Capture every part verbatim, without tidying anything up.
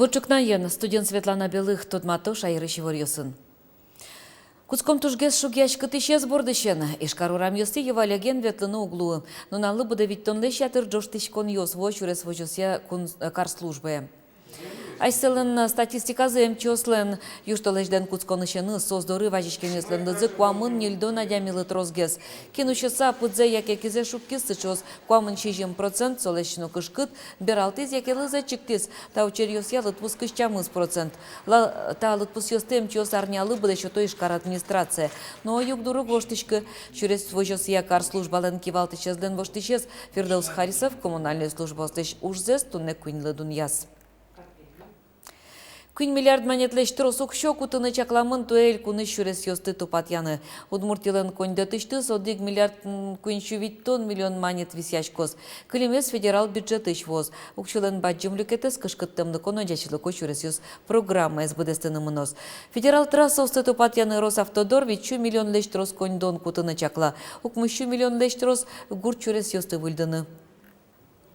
Бур ӵукнаен! Студиын Светлана Белых. Тодмато шаерысь иворъёсын. Кутском тужгес шугъяськытӥсез бордысен. Ижкар урамъёстӥ йӧвалляген ветлыны уг луы. Нуналлы быдэ витьтонлэсь ятыр ӝожтӥськонъёс вуо сюрес возёсъя кун-, э, кар службае. Асьсэлэн статистиказы эмчиослэн. Южтолэзьлэн кутсконысеныз, соос доры вазиськемъёслэн лыдзы куамын-ньыльдон адямилы тросгес. Кин усьыса пыдзэ яке кизэ шуккиз, сыӵеос куамын сизьым процент, солэсь но кышкыт, бералтӥз яке лызэ чигтӥз. Та учыръёсъя лыдпус кызь тямыс процент. Ла-, та лыдпусъёсты эмчиос арнялы быдэ сёто Ижкар администрацие. Но югдур уг воштӥськы. Сюрес возёсъя кар службалэн кивалтӥсезлэн воштӥсез Фирдоус Харисов коммунальной службаослэсь ужзэс туннэ куиньлы дунъяз. Куинь миллиард манетлэсь трос уксё кутыны чакламын туэ элькунысь сюресъёсты тупатъяны. Удмуртилэн коньдэтысьтыз одӥг миллиард, м, куинь сю витьтон миллион манет висъяськоз. Кылемез федерал бюджетысь вуоз. Уксёлэн бадӟым люкетэз кышкыттэмлыко но ӟечлыко сюресъёс программаез быдэстыны мыноз. Федерал трассаосты тупатъяны Росавтодор вить сю миллионлэсь трос коньдон кутыны чакла. Укмыс сю миллионлэсь трос гурт сюресъёсты выльдыны.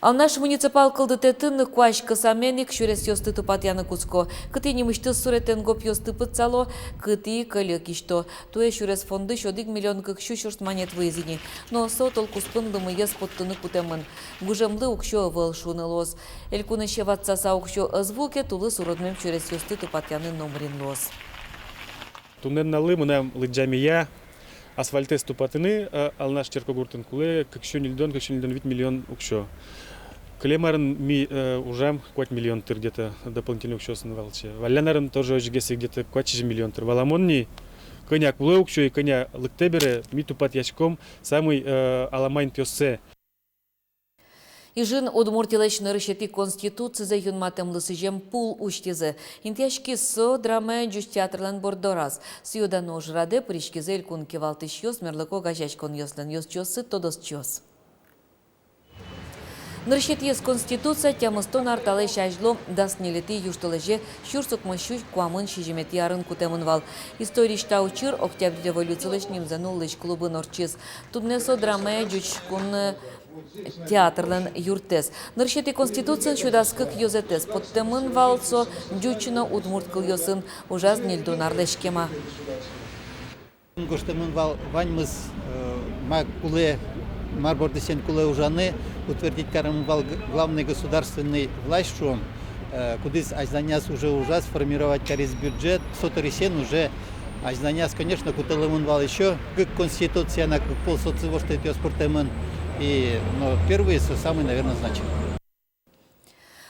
Алнаш муниципал кылдытэтын куазь кысамен ик сюресъёсты тупатъяны кутско. Кытӥ нимысьтыз суретэн гопъёсты пытсало, кытӥ кӧльы кисьто. Туэ сюрес фондысь одӥг миллион кык сю сюрс манет вуиз ини. Но со тол куспын лымыез поттыны кутэмын. Гужемлы уксё ӧвӧл шуыны луоз. Элькунысь ватсаса уксё ӧз вуы ке, тулыс уродмем сюресъёсты тупатъяны номырин луоз. Туннэ нуналлы мынам лыдӟамея асфальтэз тупатыны, а, Алнаш черкогуртын кулэ кык сю ньыльдон, кык сю ньыльдон вить миллион уксё. Кылем арын ми, э, ужам куать миллион тыр где-то дополнительной уксёосын валче. Валлян арын тоже озьыгес ик где-то куать-сизьым миллион тыр. Валамон ни, кӧня кулэ уксё и кӧня лыктэ бере, ми тупатъяськом самый, э, алама интыоссэ. Ижын Удмуртилэсь нырысетӥ конституцизэ юнматэмлы сӥзем пул усьтӥзы. Интыяськиз со драмая ӟуч театрлэн борддораз. Сӥё-дано ужрадэ пыриськизы элькун кивалтӥсьёс, мерлыко огазеяськонъёслэн ёзчиоссы, тодосчиос. Нырысетӥез конституция тямыстон ар талэсь азьло, дас ньылетӥ южтолэзе, сюрс укмыс сю куамын сизьыметӥ арын кутэмын вал. Историысь та учыр Октябрь революцилэсь нимзэ нуллӥсь клубын ортчиз. Туннэ со драмая ӟуч кун, э, театрлэн юртэз. Нырысетӥ конституциын сю дас кык ёзэтэз поттэмын вал, со ӟуч но удмурт кылъёсын, ужаз ньыльдон арлэсь кема. Гожтэмын вал ваньмыз, э, ма кулэ, мар бордысен кулэ ужаны, утвердить каремын вал г-, главный государственный власть, шуом, э, кудӥз азьланяз уже ужаз, формировать кариз бюджет, со дырысен уже азьланяз, конечно, кутылэмын вал ещё кык конституция но, кык пол социуосты тӥ ӧз пыртэмын. И, но первый, со самый, наверное, значимый.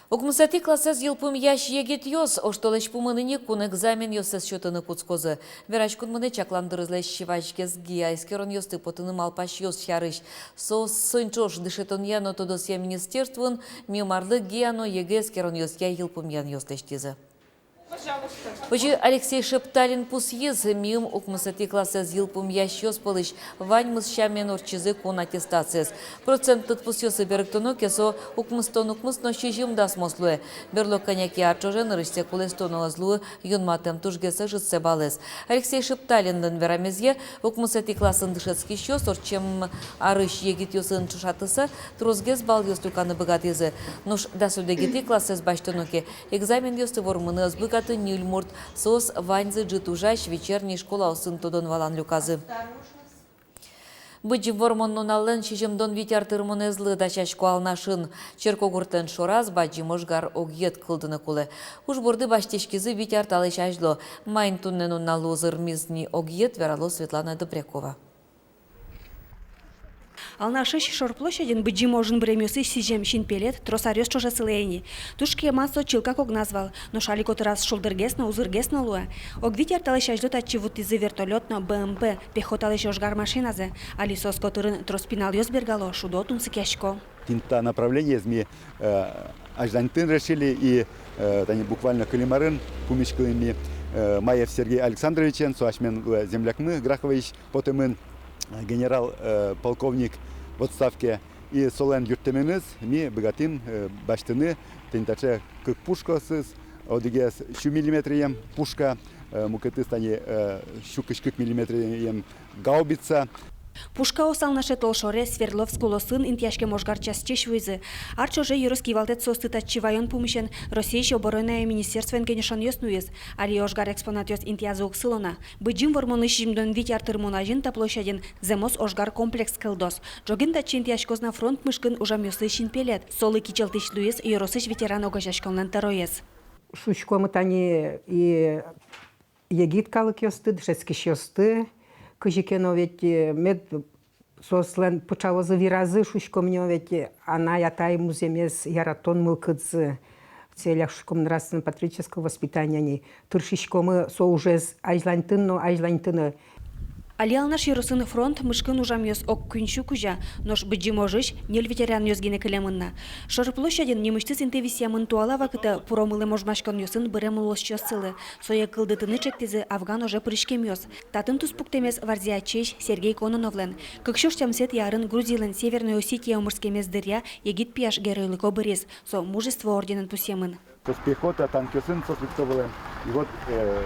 Укмысэтӥ классэз йылпумъясь егитъёс оштолэзь пумын ини кун экзаменъёссэс сётыны кутскозы. Вераськон мынэ чаклам дырызлэсь вазьгес гиа эскеронъёсты потыны малпасьёс сярысь. Соос, соин ӵош дышетонъя но тодосъя министерствоын мимарлы гиа но ЕГЭ эскеронъёсъя йылпумъянъёс лэсьтӥзы. Озьы Алексей Шепталин пусйиз: миым укмысэтӥ классэз йылпумъясьёс пӧлысь ваньмыз сямен ортчизы кун аттестациез. Процент лыдпусъёсы берыктоно ке, со укмыстон укмыс но сизьым дасмос луэ. Берло кӧня ке ар ӵоже нырысьсэ кулэстоно ӧз луы юнматэм тужгес ӧжытсэ баллэз. Алексей Шепталинлэн верамезъя, укмысэтӥ классын дышетскисьёс ортчем арысь егитъёсын ӵошатыса тросгес баллъёс люканы быгатӥзы. Нош дас одӥгетӥ классэз басьтоно ке, экзаменъёсты вормыны ӧз быгаты ньыль мурт. Соос ваньзы ӝыт ужась вечерний школаосын тодон-валан люказы. Быдӟым Вормон нуналлэн сизьымдон вить ар тырмонэзлы дасясько Алнашын. Черкогуртлэн шораз бадӟым ожгар огъет кылдыны кулэ. Уж борды басьтӥськизы вить ар талэсь азьло. Маин туннэ нуналлы узырмиз ни огъет, верало Светлана Добрякова. Алнашысь шор площадьын Быдӟым ожын быремъёсыз сӥзем синпелет трос аръёс ӵоже сылэ ини. Туж кема со чылкак огназ вал, нош али котыраз шулдыргес но, узыргес но луэ. Ог вить ар талэсь азьло татчы вуттӥзы вертолёт но БМП, пехоталэсь ожгар машиназэ. Али соос котырын трос пиналъёс бергало, шудо, тунсыкъясько. Тӥни та направлениез ми, э, азьланьтыны решили и, э, тани буквально кылем арын пумиськылӥм ми, э, Маев Сергей Александровичен, со асьмелэн, э, землякмы, Граховоысь потэмын, э, генерал, э, полковник в отставке. И солэн юрттэменыз ми быгатӥм, э, басьтыны тӥни таӵе кык пушкаосыз, одӥгез сю миллиметръем пушка, э, мукетыз тани, э, сю кызь кык миллиметръем гаубица. Пушкаос Алнаше толшоре Свердловск улосын интыяськем ожгар частьысь вуизы. Ар ӵоже ёрос кивалтэт соосты татчы ваён пумысен Россиысь оборонае министерствоен кенешонъёс нуиз. Али ожгар экспонатъёс интыязы уг сыло на. Быдӟым Вормонлы сизьымдон вить ар тырмон азьын та площадьын зэмос ожгар комплекс кылдоз. Ӝоген татчы интыяськоз на фронт мышкын ужамъёслы синпелет. Солы кичӧлтӥсь луиз ёросысь ветеран огазеяськонлэн тӧроез. Шуиськомы тани и егит калыкъёсты, дышетскисьёсты, кызьы ке но ведь, э, мед соослэн пыӵалозы виразы, шуиськом ни, ведь, э, анай-атай музъемез яратон мылкыдзы, в целях, шуиськом, нравственно-патриотического воспитания ни тыршиськомы со ужез азьланьтыны но азьланьтыны. Али Алнаш ёросын фронт мышкын ужамъёс ог куинь сю кузя, нош Быдӟым ожысь ньыль ветеранъёс гинэ кылемын на. Шор площадьын нимысьтыз инты висъямын туала вакытэ пуромылэм ожмаськонъёсын бырем улосчиослы. Сое кылдытыны чектӥзы афган оже пыриськемъёс. Татын туспуктэмез Варзи-Ятчиысь Сергей Кононовлэн. Кык сюрс тямысэтӥ арын Грузилэн Северной Осетие омырскемез дыръя егит пияш геройлыко быриз. Со Мужество орденэн пусъемын. Соос пехота, танкъёсын соос лыкто вылэм. И вот, э,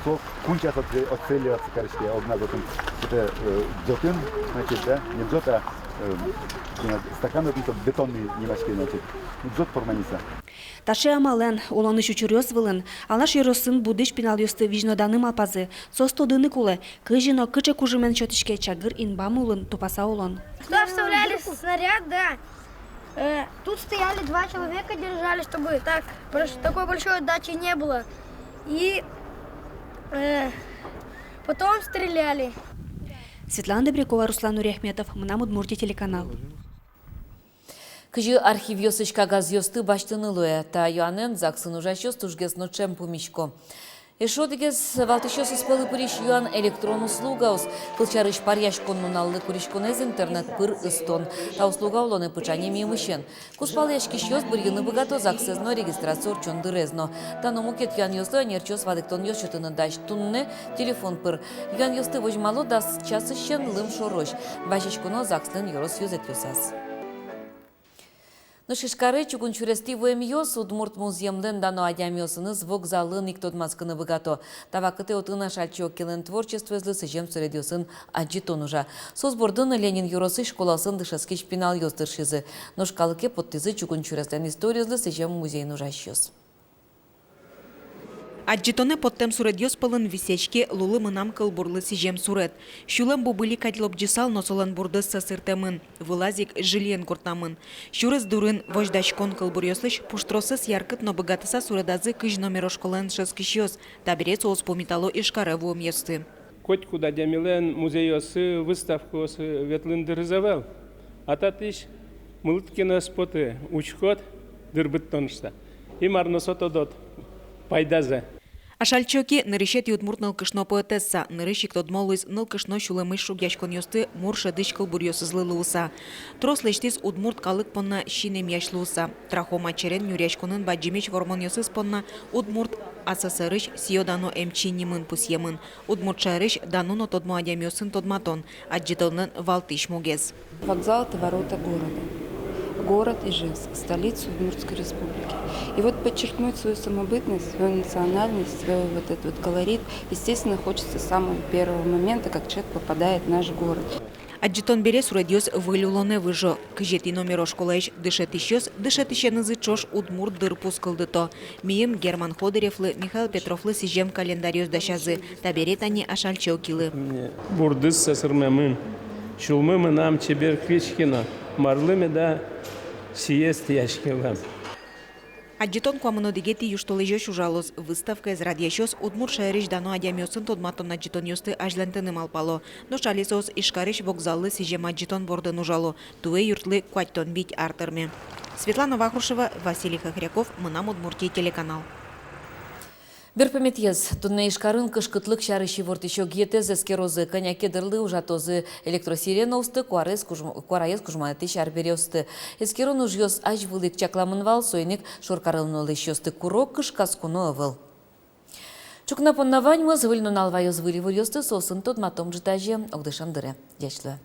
соос кунчаса отстрель-, отстреливаться кариське огназ отын. Это, э, дзотын, значит, да, не дзот, а, э, стакан отын, тот бетонный немножко, значит, ну, дзот порманиса. Таӵе амалэн, улонысь учыръёс вылын, Алнаш ёросын будӥсь пиналъёсты визьноданы малпазы. Соос тодыны кулэ, кызьы но кыӵе кужымен сётӥське чагыр инбам улын тупаса улон. Сюда вставляли снаряд, да. Э, тут стояли два человека, держали, чтобы так, больш-, такой большой отдачи не было. И, э, потом стреляли. Светлана Добрякова, Руслан Нуриахметов, «Мынам Удмуртие» телеканал. Кызьы архивъёсысь кагазъёсты басьтыны луэ? Та юанэн ЗАГСын ужасьёс тужгес но ӵем пумисько. Эшшо одӥгез валтӥсьёсыз пӧлы пырись юан — электрон услугаос. Кылсярысь, паръяськон нуналлы куриськонэз интернет пыр ыстон. Та услуга улонэ пыӵа ни мимысен. Кузпалъяськисьёс бырйыны быгато ЗАГСэз но, регистрация ортчон дырез но. Та но мукет юанъёслы ӧнерчиос валэктонъёс сётыны дась туннэ телефон пыр. Юанъёсты возьмало дас часысен лымшорозь. Вазиськоно ЗАГСлэн ёрос ёзэтъёсаз. Нош Ижкаре чугун сюрестӥ вуэмъёс удмурт музъемлэн дано адямиосыныз вокзалын ик тодматскыны быгато. Та вакытэ отын Ашальчи Окилэн творчествоезлы сӥзем суредъёсын адӟытон ужа. Соос бордын Ленин ёросысь школаосын дышетскись пиналъёс тыршизы. Нош калыке поттӥзы чугун сюреслэн историезлы сӥзем музейын ужасьёс. Адӟытонэ поттэм суредъёс пӧлын висъяське «Лулы мынам» кылбурлы сӥзем суред. Сюлэм бубыли кадь лобӟысал но, солэн бурдыз сӧсыртэмын, вылаз ик жильыен куртамын. Сюрес дурын возьдаськон кылбуръёслэсь пуштросэз яркыт но быгатыса суредазы кызь номеро школаын дышетскисьёс. Табере соос пумитало Ижкаре вуэмъёсты. Котькуд адямилэн музейёсы, выставкаосы ветлыны дырыз ӧвӧл. А татысь мылыд ке но ӧз поты, учкод дыр быдтон шуса. И мар но со тодод пайдазэ. Ашальчи Оки нырысетӥ удмурт нылкышно поэтесса, нырысь ик тодмо луиз нылкышно сюлэмысь шугъяськонъёсты мур шӧдӥсь кылбуръёсызлы луыса. Трос лэсьтӥз удмурт калык понна син эмъясь луыса. Трахома черен нюръяськонын бадӟымесь вормонъёсыз понна Удмурт АССР-ысь сӥё-дано эмчи нимын пусъемын. Удмурт шаерысь дано но тодмо адямиосын тодматон — адӟытонлэн валтӥсь мугез. Вокзал — это ворота города. Город Ижевск, столица Удмуртской Республики. И вот подчеркнуть свою самобытность, свою национальность, свою вот этот вот колорит, естественно, хочется с самого первого момента, как человек попадает в наш город. Адӟытон бере суредъёс выль улонэ выжо. Кызетӥ номеро школаысь дышетӥсьёс дышетӥсенызы ӵош удмурт дырпус кылдыто. Мийым Герман Ходыревлы, Михаил Петровлы сӥзем календарьёс дасязы, табере тани Ашальчи Окилы. Бурдыз сӧсырмемын, сюлмы мынам чебер кыӵе ке но, марлы меда сиес тӥяськылэм. Адӟытон куамын одӥгетӥ южтолэзёзь ужалоз. Выставкаез радъясьёс удмурт шаерысь дано адямиосын тодматон адӟытонъёсты азьлантыны малпало. Нош али соос Ижкарысь вокзаллы сӥзем адӟытон бордын ужало. Туэ юртлы куатьтон вить ар тырме. Светлана Вахрушева, Василий Хохряков, «Мынам Удмуртие» телеканал. Берпуметӥез. Туннэ Ижкарын кышкытлык сярысь ивортӥсь огъетэз эскерозы. Кӧня ке дырлы ужатозы электросиренаосты, куараез кужм-, куараез кужмоятӥсь арбериосты. Эскерон ужъёс азьвыл ик чакламын вал, соин ик шоркарын улӥсьёсты куро, кышкаськоно ӧвӧл. Ӵукна понна ваньмыз. Выль нунал ваёз выль иворъёсты, соосын тодматом ӝытазе, огдышем дыре. Ӟеч луэ.